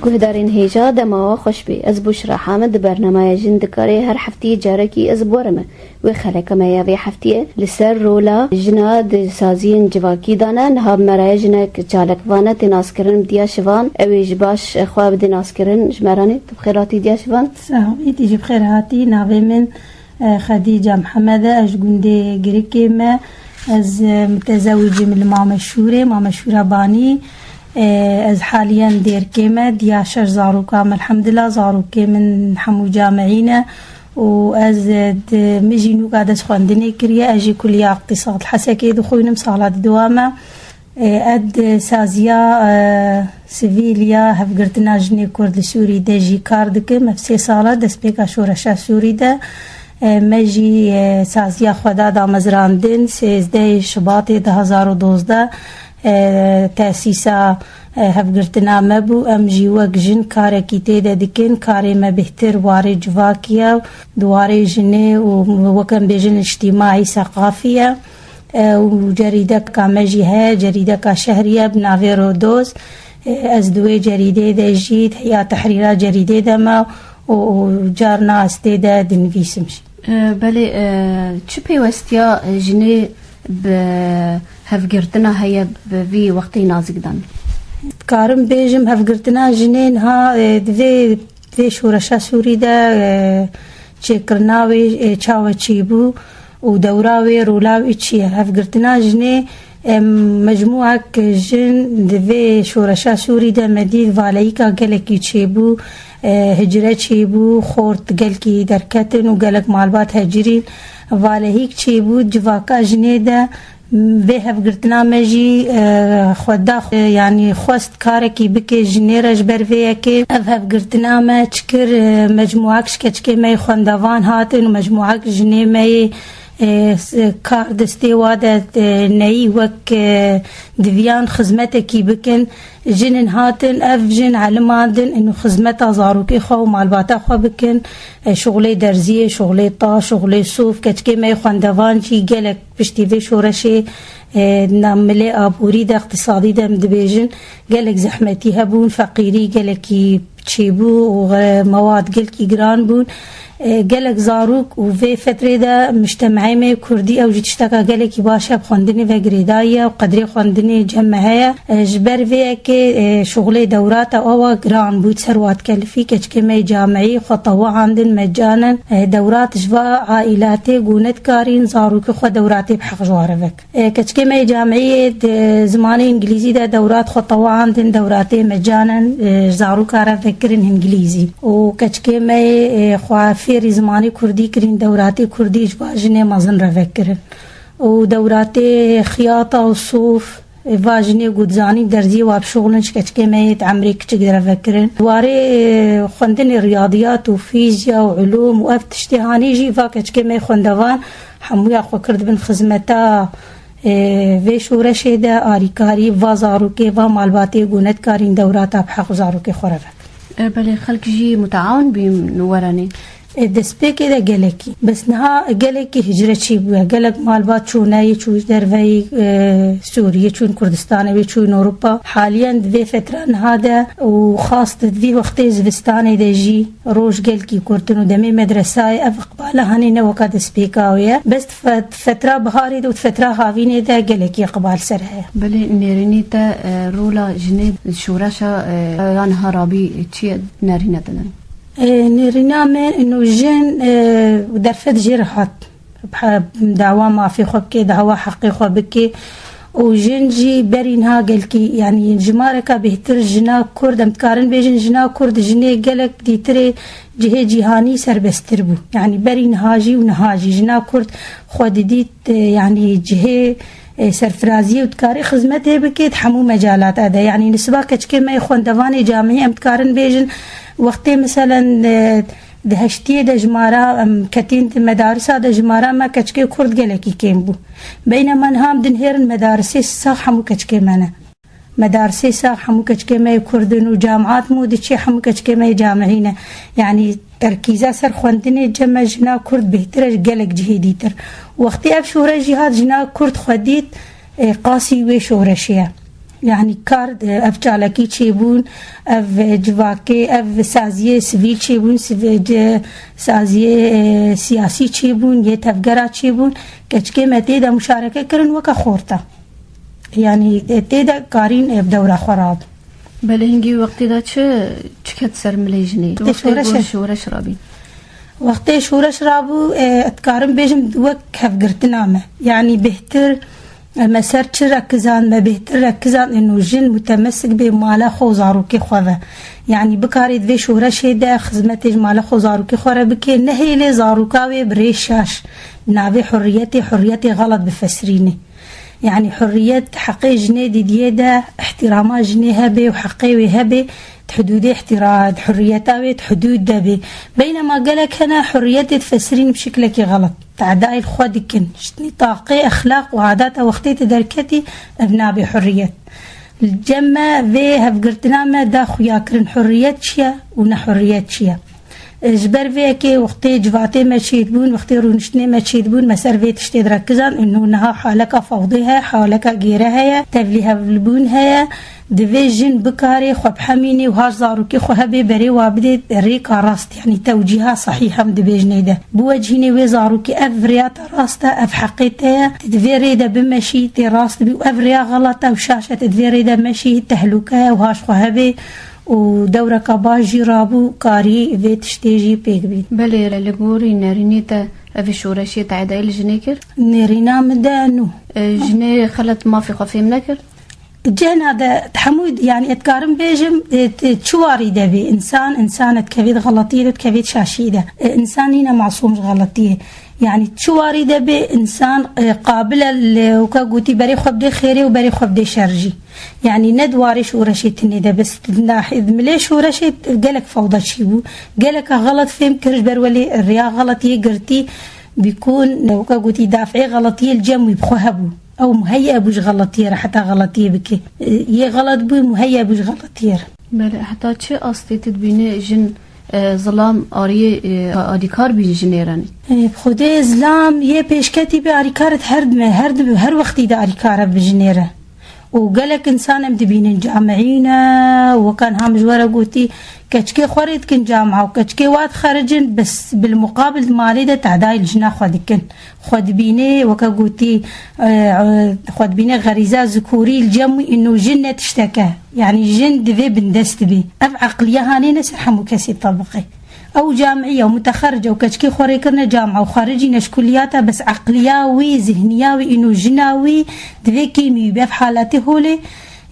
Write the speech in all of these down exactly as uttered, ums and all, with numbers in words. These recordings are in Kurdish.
Guhdarên hêja, dema we xweş bê. Ez Bûşra Hamid, di bernameya Jin Dikarê her hefteyê carekî ez bi we re me. Wê xeleka me ya vê hefteyê li ser rola jina di saziyên civakî de ne. Niha bi me re ye jinek çalakvan e, tê naskirin bi Diya Şivan. Ew ê ji baş xwe bidê naskirin ji me re. Nê, tu bi xêr hatî Diya Şivan. Sax bî, tu jî bi xêr hatî. Navê min, e, Xedîca Mihemed e, ez ji gundê Girikê me. Ez, e, mutezewicîm li Mame Şûrê, Mame Şûra Banî. E, ez haliyen Dêrkê me, diya şeş zarokam, elhamdulillah, zarokê min hemû camiyî ne. Û ez, e, di, min jî nûka dest xwendinê kiriye, ez jî kuliya îqtîsad li Hesekê dixwînim, sala di dua me. E, ez di saziya, e, sivîl ya Hevgirtina Jinê Kurd li Sûrî de jî kar dikim. Ev sê sala destpêka şoreşa Sûrî de, e, me jî, e, saziya xwe da damezrandin. Sêzdehê Şibatê du hazar û dozdeh, e, tesîsa, e, hevgirtina me bû. Em jî wek jin karekî tê de dikin. Karê me bêhtir warê civakî ye, di warê jinê û wek em bêjin îctîmaî, seqafî ye. E, û cerîdeka me jî heye, cerîdeka şehrî ye bi navê Rodoz. E, ez di wê cerîdê de jî, heya tehrîra cerîdê de me û, û carna ez tê de dinivîsim jî. E, belê, e, çi pêwestiya jinê bi hevgirtina heye bi vî wextê nazik de? Dikarim bêjim, hevgirtina jinê niha, e, di vê, vê şoreşa Sûrî de, e, çêkirina wê, e, çawa çêbû û dewra wê, rola wê çi ye? Hevgirtina jinê, e, mecmûek jin di vê şoreşa Sûrî de me dît, valeyîka gelekî çêbû, e, hicre çêbû, xort gelkî derketin û gelek malbat hecirîn. Valehîk çêbû civaka jinê de. Vê hevgirtina me jî, e, xwe da, e, yanî xwest karekî bike jinê re, ji ber vê yekê ev hevgirtina me çi kir, e, mecmûek ji keçikê me yê xwendevan hatin û mecmûek jinê me yê, e, s-, kar destê wa de, e, neyî wek, e, diviyan xizmetekî bikin. Jin in hatin, ev jin elimandin, in xizmeta zarokê xwe û malbata xwe bikin. E, şuxulê derziyê, şuxulê ta, şuxulê sof, keçikê me yê xwendevan jî gelek piştî vê şoreşê, e, na milê aborî de, iqtisadî de em dibêjin, gelek zehmetî hebûn, feqîrî gelekî çêbû û, e, mewad gelkî giran bûn. E, gelek zarok û vê fetrê de mujtemeyê me yê kurdî ew jî tişteka gelekî baş e, bi xwendinê ve girêdayî ye û qedrê xwendinê cem me heye. E, ji ber vê yekê, e, şuxulê dewrata awa giran bû, ser wa dikelifî, keçikê me yê camiyî xwe tewaandin, mecanen, e, dewrat ji va aîlatê ku nedikarîn zarokê xwe dewratê bi heq ji wa re vek. E, keçikê me yê camiyê di zimanê îngilîzî de dewrat xwe tewaandin, dewratê mecanen, e, ji zaroka re vekirin îngilîzî. Û keçikê me yê, e, xwe fêrî zimanê kurdî kirîn, dewratê kurdî ji va jinê mezin re vekirin. Û dewratê xiyata û sof, e, va jinê ku dizanîn derziyê wa bişuxulin, ji keçikê me yê di emrê kiçik de re vekirin. Warê, e, xwendinê riyadiyat û fîzya û ulûm û ev tiştê hanî jî va keçikê me yê xwendevan hemûya xwe kir dibin xizmeta, e, vê şoreşê de, arîkarî va zarokê, va malbatê ku nedikarîn dewrata bi heq zarokê xwe re vekin. E, belê, xelk jî muteawin bîn werenê. E, destpêkê de gelekî. Bes niha gelekî hicre çêbûye. Gelek malbat çûne, yê çû derveyî, e, Sûriyê, çûn Kurdistanê, wê çûn Ewropa. Haliyen di vê fetra niha de û xas di vî wextê zivistanê de jî roj gelkî kurtin û demê medresayê ev iqbala hanê ne weka destpêka wê ye. Bes di fe-, di fetra biharê de û di fetra havînê de gelekî iqbal ser heye. Belê, nêrînî te, e, rola jinê şoreşa, e, ya niha rabî çi ye, nerîne te ne? E, nêrîna me ino jin, e, derfet jê re hat. Dawa mafê xwe bike, dawa heqê xwe bike. Û jin jî berî niha gelkî, yanî jimareka bêhtir jina Kurd, em dikarin bêjin jina Kurd, jinê gelek dîtirê cihê cîhanî serbesttir bû. Yanî berî niha jî û niha jî jina Kurd xwe didît, e, yanî cihê, e, serfiraziyê û dikarê xizmetê bike di hemû mecalata de. Yanî li siba keçikê me yê xwendevanê camiyê em dikarin bêjin, wextê meselen, e, Di heştiyê de jimara, em ketîn di medarisa de jimara me keçikê Kurd gelekî kêm bû. Beynema niha em dinihêrin medarisê sax hemû keçikê me ne. Medarisê sax hemû keçikê me yê Kurd in û camiat mû diçê hemû keçikê me yê camihî ne. Yanî terkîza ser xwendinê cem me jina Kurd bêhtir e ji gelek cihê dîtir. Wextê ev şoreş jî hat jina Kurd xwe dît, e, qasî wê şoreşê ye. Yanî kar, e, ev çalakî çêbûn, ev, e, civakê, ev saziyê sivîl çêbûn, siv-, e, ci-, saziyê, e, siyasî çêbûn, yê tevgera çêbûn, keçikê me tê de muşareke kirin weke xorta. Yanî, e, tê de karîn ev dewra xwe rabin. Belê hingî wextê de çi, çi ket ser milê jinê? Wextê Wextê şoreş ku e. şoreş rabî. Wextê şoreş rabû, e, dikarim bêjim wek hevgirtina me. Yanî bêhtir, e, me ser çi rekizan, me bêhtir rekizan êno jin mutemesik bê mala xwe û zarokê xwe ve. Yanî bikarê di vê şoreşê de xizmetê ji mala xwe û zarokê xwe re bike, nehêlê zaroka wê bi rê şaş, navê hurriyetê, hurriyetê xelet bifesirîne. Yanî hurriyet heqê jinê didiyê de, ihtirama jinê hebe û heqê wê hebe, di hudûdê ihtira-, di hurriyeta wê di hudûd de be. Beynema gelek hene hurriyetê difesirîn bi şiklekî xelet. Tedayê li xwe dikin. Ji nîtaqê exlaq û adeta wextê tu derketî, ev nabe hurriyet. Li cem me vê hevgirtina me da xuya kirin hurriyet çi ye û ne hurriyet çi ye. E, ji ber vê yekê wextê civatê me çêdibûn, wextê rûniştinê me çêdibûn, me ser vê tiştê direkizan, û niha haleka fewdê heye, haleka gêre heye, tevlîhevlibûn heye. Divê jin bikarê xwe bihemînê û haş zarokê xwe hebê berê wa bidê rêka rast, yanî tewcîha sehîh em dibêjinê de. Biwecihînê wê zarokê ev rêya te rast e, ev heqê te ye, tu di vê rê de bimeşî, tê rast bî û ev rêya xelet e û şaş e, tu di vê rê de meşî, tehlûke ye û haş xwe hebê. û dewreka baş jî rabû, karî vê tiştê jî pêk bîn. Belê, li gorî nerînê te ev şoreşê tedayê li jinê kir? Nêrîna min de nû. E, jinê xelet mafê xwe fêm nekir? Cihna de hemû, yanî, ez dikarim bêjim, e, t-, çi warî de bê, însan, însan e, dikevê di xeletiyê de, dikevê di şaşiyê de. E, însan nîne masûm ji xeletiyê. Yanî çi warî de bê, însan, e, qabil e li, weka gotî, berê xwe bidê xêrê û berê xwe bidê şer jî. Yanî ne di warê şoreşê tinê de, bes di nahê, di milê şoreşê gelek fewda çîbû. Geleka xelet fêm kir, ji ber welê riya xelet yê girtî, bîkon, weka gotî, dafê xeletiyê li cem wî bi xwe hebû. Ew muheyye bû ji xeletiyê re, heta xeletiyê bike. Yê xelet bû, muheyye bû ji xeletiyê re. Belê, heta çi astê tu dibînî jin, e, zilam ariyê, e, alîkar bîn jinê re? E, bi Xwedê zilam yê pêşketî bê alîkar di her dime, her di, her wextî de alîkar e bi jinê re. Û gelek însan em dibînin camiyî ne, weka niha min ji we re gotî, keçikê xwe rê dikin camia û keçikê wa dixericin, bes bilmuqabil di malê de tedayê li jina xwe dikin. Xwe dibînê, weke gotî, e, e, xwe dibînê xerîza zikorî li cem wî, îno jin ne tiştek e. Yanî jin divê bindest bî. Ev eqliya hanê ne ser hemû kesî tebiqe. Ew camî ye, mutexerric e û keçikê xwe rê kirine camî û xaricîne ji kulliyata, bes eqliya wî, zihniya wî, îno jina wî divê kêmî wî be. Ev haletê holê,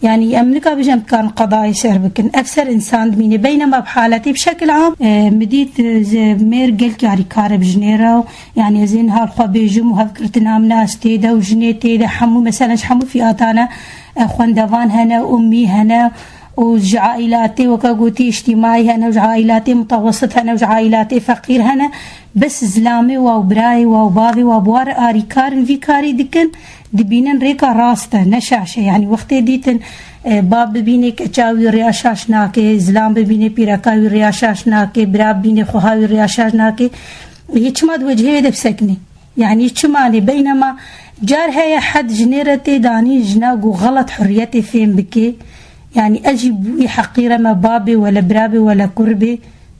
yanî em nika bêjin em dikarin qedayê ser bikin. Ev ser însan dimîne. Beynema bi haletê bi şekil am, e, min dît, e, ji mêr gelkî alîkar e bi jinê re. Yanî ez ê niha li xwe bêjim û hevgirtina min a ez tê de û jinê tê de hemû, meselen ji hemû fiyatane, e, xwendevan hene, ummî hene û ji aîlatê weke gotî îctîmaî hene û ji aîlatê mutewessit hene û ji aîlatê feqîr hene. Bes zilamê wa û birayê wa û bavê wa bi wa re arîkar in, vî karî dikin, dibînin rêka rast e, ne şaş e. Yanî wextê dîtin, e, bab bibînê keça wî rêya şaş nake, zilam bibînê pîreka wî rêya şaş nake, bira bibînê xweha wî rêya şaş nake. Yê çima di wecihê wê de bisekinê? Yanî çima lê? Beynema car heye hed jinê re tê danîn, jina ku xelet hurriyetê fêm bike. Yanî ez jî bi wî heqîr e, me babê wele birabê wele kurbê.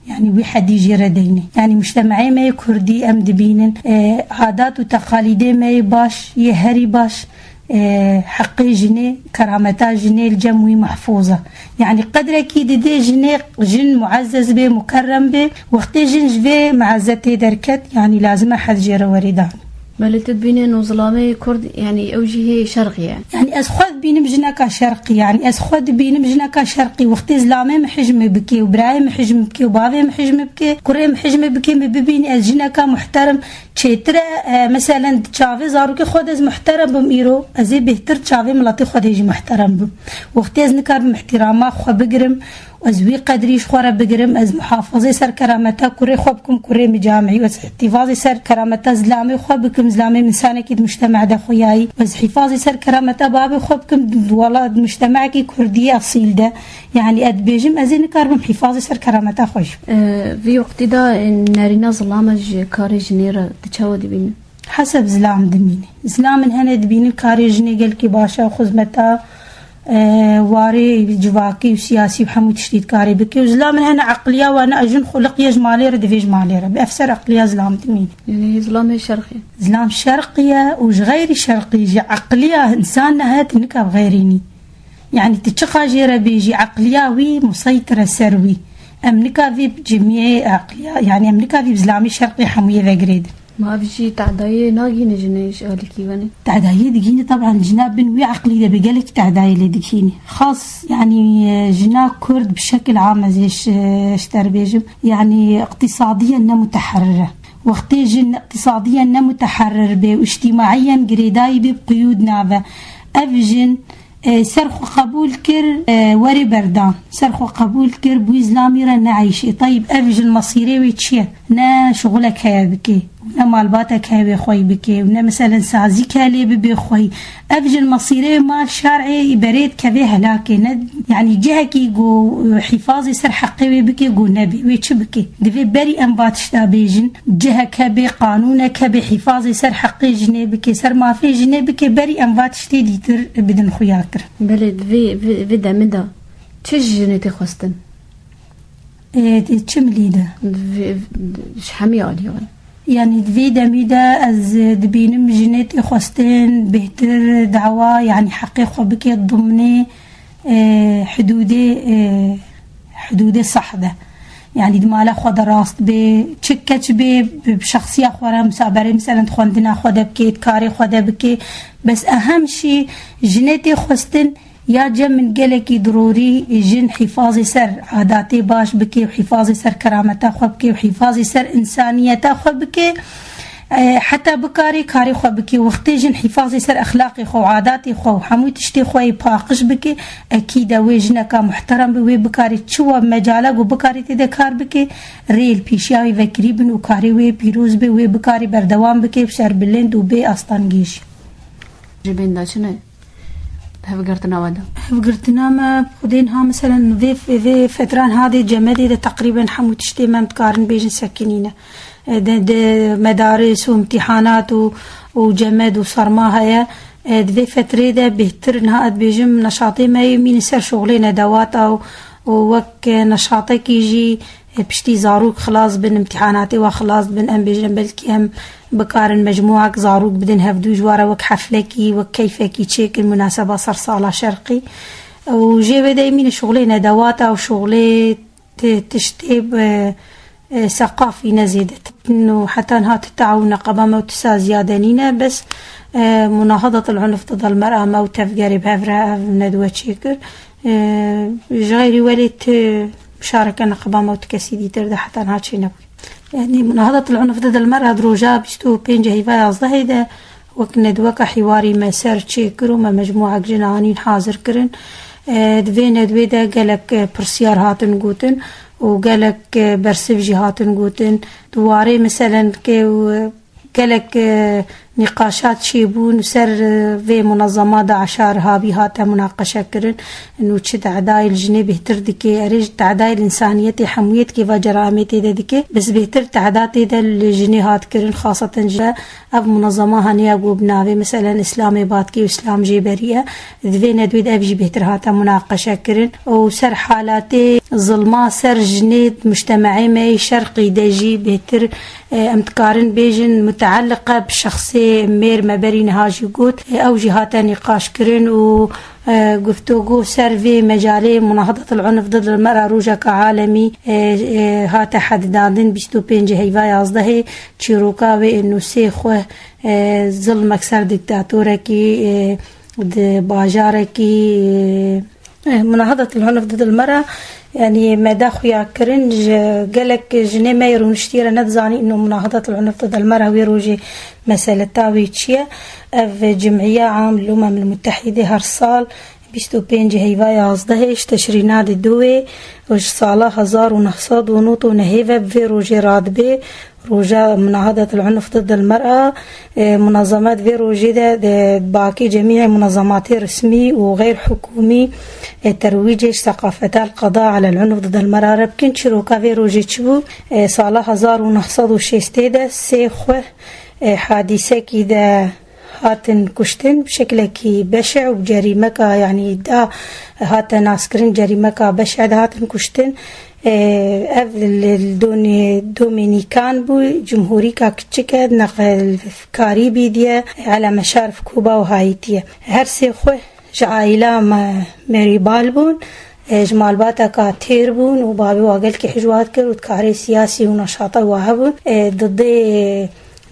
Yanî wî hedî jê re deyne. Yanî mujtemeyê me yê kurdî em dibînin, e, adat û teqalîdê me yê baş, yê herî baş, e, heqê jinê, kerameta jinê li cem wî mehfûz e. Yanî qedrekî didê jinê, jin muezzez bê, mukerrem bê. Wextê jin ji vê meezzetê derket, yanî lazim e hed jê re werê dan. Belê tu dibînî no zilamê kurd, yanî ew jî hê şerqî ye. Yanî ez xwe dibînim jineka şerqî, yanî ez xwe dibînim jineka şerqî. Wextê zilamê min hijmê bike û birayê min hijmê bike û bavê min hijmê bike, kurê min hijmê bike, min bibînî ez jineka muhterem, çêtir e, e, meselen, di çavê zarokê xwe de ez muhterem bim îro, ez ê bêhtir çavê miletê xwe de jî muhterem bim. Wextê ez nikarim îhtîrama xwe bigirim, ez wî qedrî ji xwe re bigirim, ez muhafazê ser kerameta kurê xwe bikim, kurê min camî, ez îhtîfazê ser kerameta zilamê xwe bikim, zilamê min însanekî di mujtema de xuyayî, ez hîfazê ser kerameta bavê xwe bikim, di wela di mujtemekî kurdî esîl de. Yanî ez dibêjim, ez ê nikarim hîfazê ser kerameta xwe jî. E, vî wextî de, e, nerîna zilama ji karê jinê re tu çawa dibînî? Heseb zilam dimîne. Zilamên hene dibînin karê jinê gelkî baş e, xizmeta E, warê civakî û siyasî û hemû tiştî dikarê bike. Û zilamên hene eqliya wan e, jin xuliqiye ji malê re, divê ji malê re. Bi ev ser eqliya zilam dimîne. Yanî zilamê şerqî. Zilam şerqî ye û ji xeyrî şerqî jî eqliya însan nehet nika bi xeyrî nî. Yanî tu çiqa jê re bêjî, eqliya wî museytir e ser wî. Em nika vî cimiyê eqliya, yanî em nika vî bi zilamê şerqî hemûyê vegirêdin. Ma ev jî tedayê nagîne jinê ji alîkî venê? Tedayê digîne, teban jina bin wî eqlî de be gelekî tedayê lê digîne. Xas, yanî, e, jina Kurd bi şekil am ez ê ji, ji te re bêjim, yanî iqtîsadiyen ne muteherrir e. Wextê jin iqtîsadiyen ne muteherrir be û îctîmaiyen girêdayî be bi qiyûd nave. Ev jin, e, ser xwe qebûl kir, e, werê berdan. Ser xwe qebûl kir, bûyî zilamî re neeyşê. Tayîb, ev jin mesîrê wê çi ye? Ne şixulek heye bike, ne malbatek heye wê xweyî bike, ne meselen sazîk heye lê bibe xweyî. Ev jin mesîrê mal şer'ê berê dikeve helakê. Ne, yanî cihekî ku hîfazê ser heqê wê bike, ku nebe. Wê çi bike? Divê berî em va tişta bêjin. Cihek hebe, qanûnek hebe, hîfazê ser heqê jinê bike, ser mafê jinê bike, berî em va tiştê dîtir bidin xuya kirin. Belê, di vê, vê, vê demê de çi ji jinê tê xwestin? Ê, di çi milî de? Di vê, ji hemî alî wan. Yanî di vê demî de ez dibînim jinê tê xwestin bêhtir dawa, yanî heqê xwe bike dimnê, e, hidûdê, e, hidûdê sah de. Yanî di mala xwe de rast bê, çi keç bê, bi, bi şexsiya xwe re, misaberê, miselen di xwendina xwe de bike, di karê xwe de bike. Bes ehem şî jinê tê xwestin, ya cem min gelekî dirorî jin hîfazê ser adatê baş bike û hîfazê ser kerameta xwe bike û hîfazê ser însaniyeta xwe bike. E, heta bikarê karê xwe bike. Wextê jin hîfazê ser exlaqê xwe û adatê xwe û hemû tiştê xwe yê paqij bike, ekîd e wê jineka muhterem be, wê bikarê çi wa mecala ku bikarê tê de kar bike, rê li pêşiya wê vekirî bin û karê wê pîroz be, wê bikarê berdewam bike, bi serbilind û bê astengêjî. Ji bên de çi ne? Hevgirtina we de? Hevgirtina me xwedê niha, meselen, vê, vê fetran hadê cemedê de teqrîben hemû tiştê me em dikarin bêjin sekinîne. E, de, de medaris û imtîhanat û, û cemed û sarma heye. E, di vê fetrê de bêhtir niha ez dibêjim neşatê me yê mîne ser şoxlê nedewata û, û wek, e, neşatekî jî, e, piştî zarok xilas bin, imtîhanatê wa xilas bin, em bêjin belkî em bikarin mecmûak zarok bidin hevdû ji wa re wek heflekî, wek keyfekî çêkin munaseba sersala şerqî. Û jê wê de mîne şoxlê nedewata û şoxlê ti-, tiştê bi, e, seqafî ne zêde. Û heta niha ti teawûn neqeba me û tisa ziyade nîne, bes, e, Munahadat el-Unf did el-Mer'a me û tevgerê bi hev re ev nedwe çêkir. E, ji xeyrî welê ti muşareke neqeba me û ti kesî dîtir de heta niha çênebûye. Yanî Munahadat el-Unf did el-Mer'a di roja bîst û pênc heyva yazdehê de wek nedweka hîwarî me ser çêkir û me mecmûek jin anîn hazir kirin. E, di vê nedwê de gelek, e, pirsiyar hatin gotin û gelek, e, bersiv jî hatin gotin. Di warê meselen ke, e, gelek, e, nîqaşat çêbûn ser, e, vê munezema DAIŞ'a Irhabî hate munaqeşe kirin. Nû çi tedayê li jinê bêhtir dike, erê ji tedayê li însaniyetê hemûyê dike, va ceramê tê de dike. Bes bêhtir teda tê de li jinê hat kirin, xaseten ji ev munezema haniya ku bi navê, meselen, Îslamê Batkê û Îslam Jêberî ye. Di vê nedwê de ev jî bêhtir hate munaqeşe kirin. Û ser halatê zilma ser jinê mujtemeyê me yê şerqî de jî bêhtir, e, em dikarin bêjin, muteelliq e bi şexsê mêr me berî niha jî got. E, ew jî hate nîqaşkirin û, e, guftûgo ser vê mecalê Munahadat el-Unf did el-Mer'a rojeke alemî, e, e, hate hedidandin bîst û pêncê heyva yazdehê çîroka wê ê nûsê xwe, e, zilmek ser dîktatorekî, e, di bajarekî, e, Eh, Munahadat el-Unf did el-Mer'a, yanî me da xuya kirin ji gelek jinê me yê rûniştî re nedizanî ino Munahadat el-Unf did el-Mer'a wê rojê meseleta wê çi ye. Ev cim'iya am li Umem el-Muttehîdê her sal bîst û pênc heyva yazdehê ji Teşrîna di duwê û ji sala hezar û neh sed û nod û nehê ve bi vê rojê radibe. Roja Munahadat el-Unf did el-Mer'a, e, munezeme di vê rojê de, de bakê cemî munezematê resmî û xeyr hikûmî, e, terwîcê ji seqafeta el-qeda ala el-unf did el-mer'a re bikin. Çîroka vê rojê çi bû? E, sala hezar û neh sed û şêstê de sê xwe, e, hadîsekî de hatin kuştin, bi şeklekî beşe û bi cerîmeka, yanî da hate naskirin, cerîmeka beşe de hatin kuştin. E, ev li, li Donê Domînîkan bû, cumhurîka kiçik e, neqel Karîbî diye, Elemeşar Kuba û Haîtî ye. Her sê xwe ji aîla me merîbal bûn, e, ji malbateka têr bûn û bavê wa gelkî hijwat kir û di karê siyasî û neşata wa hebûn. E, di dê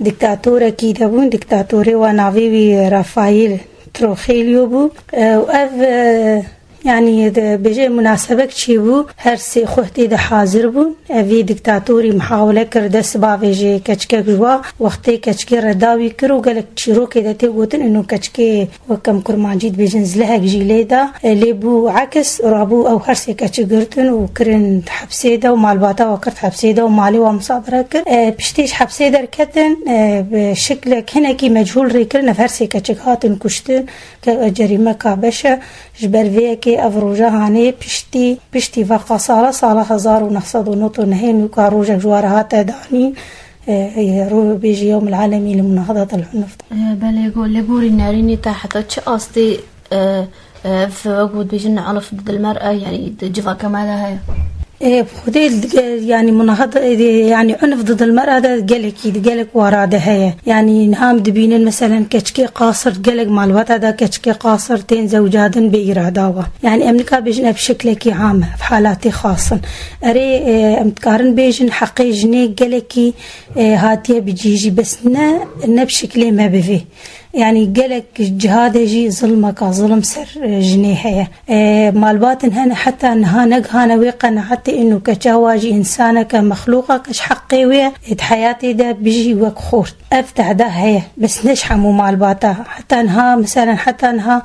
diktatorekî de bûn, diktatorê wa navê wî Rafael Trujillo bû. E, û ev, e, yanî, di bêje munasebek çêbû, her sê xwe tê de hazir bûn. Ev vî diktatorî mihawile kir dest bavêjê keçikek ji wa, wextê keçikê re dawî kir û gelek çîrokê de tê gotin, ino keçikê wek em kurmancî dibêjin zilehek jî lê da. E, lê bû ekis, rabû ew her sê keçik girtin û kirin hepsê de û malbata wa kirt hepsê de û malê wa misadere kir. E, piştî ji hepsê derketin, e, bi şiklek hinekî mechûl rê kirin, ev her sê keçik hatin kuştin. Ke-, cerîmeka beş e. Ji ber vê yekê ev roja hanê piştî, piştî veqa sala, sala hezar û neh sed û nod û nehê nûka rojek ji wa re hate danîn, e, e, ro-, bêjî Yewm el Alemî li Munahadat el Unuf. E, belê, go-, li gorî nerînî te heta çi astê, e, e, ev, wek ku dibêjin, unuf di dil me re, e, yanî di civaka me de heye? Ê, bi Xwedê dige, yanî munahada, ê, yanî unf di dil me re de gelekî, di gelek wara de heye. Yanî niha em dibînin, meselen, keçikê qasir, gelek malbata de keçikê qasir tên zewcadin bê îrada wa. Yanî em nika bêjin ev şiklekî am e, ev halatê xas in. Erê, ê, em dikarin bêjin heqê jinê gelekî, ê, hatiye bicî jî, bes ne, ne bi şiklê me bivê. Yanî gelek ciha de jî zilmeka, zilim ser, e, jinê heye. E, malbatin hene heta niha negihane wê qenaetê, ino keça wa jî însaneke, mexlûqeke ji heqê wê ye, ê di heyatê de bijî wek xort. Ev tehda heye, bes ne ji hemû malbata. Heta niha, meselen, heta niha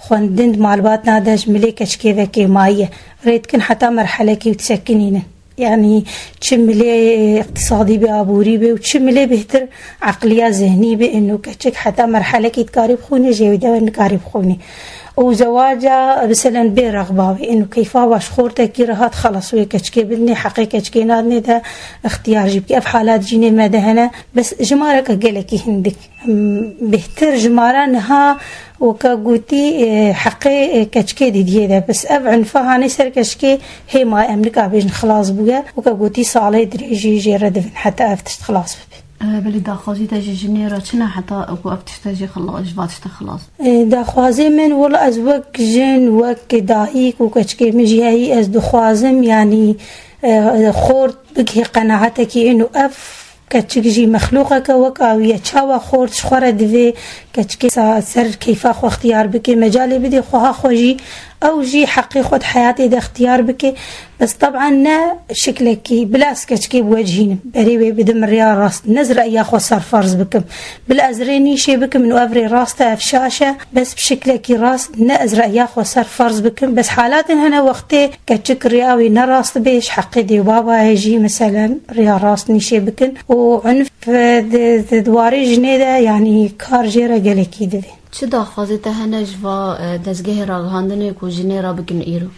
xwendin di malbatna de ji milê keçikê ve kêmayî ye. Rê dikin heta merhelekî û disekinînin. Yanî çi milê îqtisadî be, aborî be û çi milê bêhtir eqliya zihnî be, ino keçik heta merhelekî dikarî bixwîne, jê wê de nikarî bixwîne. Û zewaca, meselen, bê rexba wê, ino keyfa wa ji xortekî re hat, xelas wê keçikê bidinê, heqê keçikê nadinê de ixtiyar jî bike. Ev halat jî nê me de hene, bes jimareke gelekî hindik. Em, bêhtir jimara niha, weke gotî, e, heqê, e, keçikê didiyê de. Bes ev unfa hanê ser keçikê hêma em nika bêjin xilas bûye. Weke gotî salê dirêjî jê re divin heta ev tişt xilas bibe. E, belê daxwazî te ji jinê re çi ne heta ku ev tişte jê xila-, ji va tişte xilas? E, daxwazê min, wela ez wek jin, wek dayik û keçikê min jî heyî ez dixwazim, yanî, e, xort bigihê qenaetekî ino ev Keçik jî mexlûqeke wek awî ye. Çawa xort ji xwe re divê keçikê sa-, ser keyfa xwe ixtiyar bike, mecalê bidê xweha xwe jî, ew jî heqê xwe di heyatê de ixtiyar bike. Bes teb'en ne şiklekî, bila ez keçikê bi we cihînim, berê wê bidim riya rast, ne ez re'ya xwe serferz bikim. Bila ez rê nîşê bikim, û ev rê rast e, ev şaş e, bes bi şiklekî rast, ne ez re'ya xwe serferz bikim. Bes halatin hene wextê keçik riya wî ne rast bê, ji heqê dê û baba ye jî, meselen, riya rast nîşê bikin û unf di, di, di warê jinê de, yanî kar jê re gelekî divê. Çi daxwazê te hene ji va, e, dezgehê ragihandinê ku jinê re bikin îro?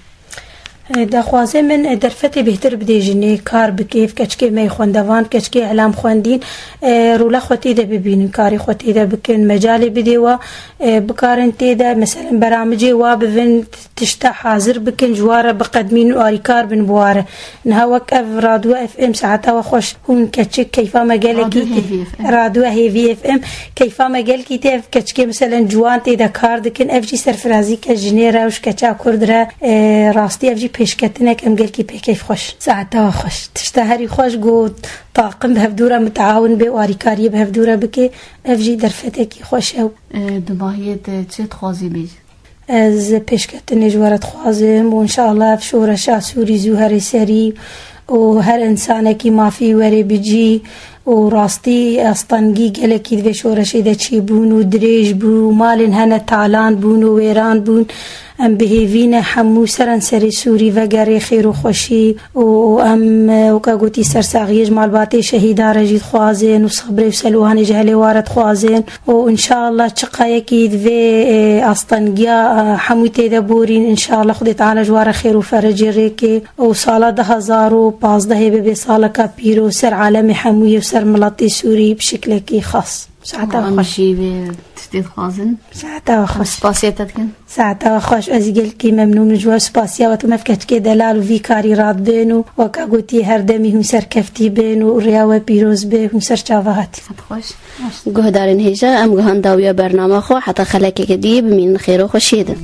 E, daxwazê min, e, derfetê bêhtir bidê jinê, kar bike, ev keçikê me yê xwendevan, keçikê îlam xwendîn, e, rola xwe tê de bibînin, karê xwe tê de bikin, mecalê bidê wa, e, bikarin tê de, meselen, beramicê wa bivin, tişta hazir bikin, ji wa re biqedmîn û alîkar bin bi wa re. Niha wek ev Radyo F M saeta we xweş, hûn keçik, keyfa me gelekî Radyo tê. Hêvî F M. Radyo Hêvî F M, keyfa me gelekî tê, ev keçikê, meselen, ciwan tê de kar dikin, ev jî serfirazîke jinê re û ji keça Kurd re, e, rastî ev jî pêşketinek, em gelekî pê keyf xweş. Saeta we xweş. Tişta herî xweş got, taqim bi hevdû re miteawin bê û alîkariyê bi hevdû re bike, ev jî derfetekî xweş e. E, di bahiyê te çi dixwazî bêjî? Ez pêşketinê ji we re dixwazim û înşallah ev şoreşa Sûrî zû here serî û her însanekî mafî were bicî û rastî astengî gelekî di vê şoreşê de çêbûn û dirêj bû û malên hene talan bûn û wêran bûn. Em bi hêvî ne hemû seranserê Sûrî vegerê xêr û xweşî û, û em, e, weke gotî sersaxiyê ji malbatê şehîdan re jî dixwazin û sebrê û selwanê ji helê wa re dixwazin. û înşallah çiqayekî divê, e, astengiya, e, hemû tê de borîn, înşallah Xwedê Teala ji wa re xêr û ferecê rêkê û sala du hezar û pazdehê bibe saleka pîroz ser alemê hemûyê û ser miletê Sûrî bi şiklekî xas. Saeta Em xweş. Jî vê t-, Tê dixwazin. Saeta we xweş. Spasiya te dikin. Saeta we xweş. Ez ê gelkî memnûn im ji we, spasiya we. Tu me bi keçikê delal û vî karî radibên û weka gotî her demî hûn serkeftî bên û rêya we pîroz bê, hûn ser çava hatî. Xweş. Guhdarên hêja, em guhan dawiya bernama xwe, heta xelekeke dî bimînin xêr û xweşiyê de.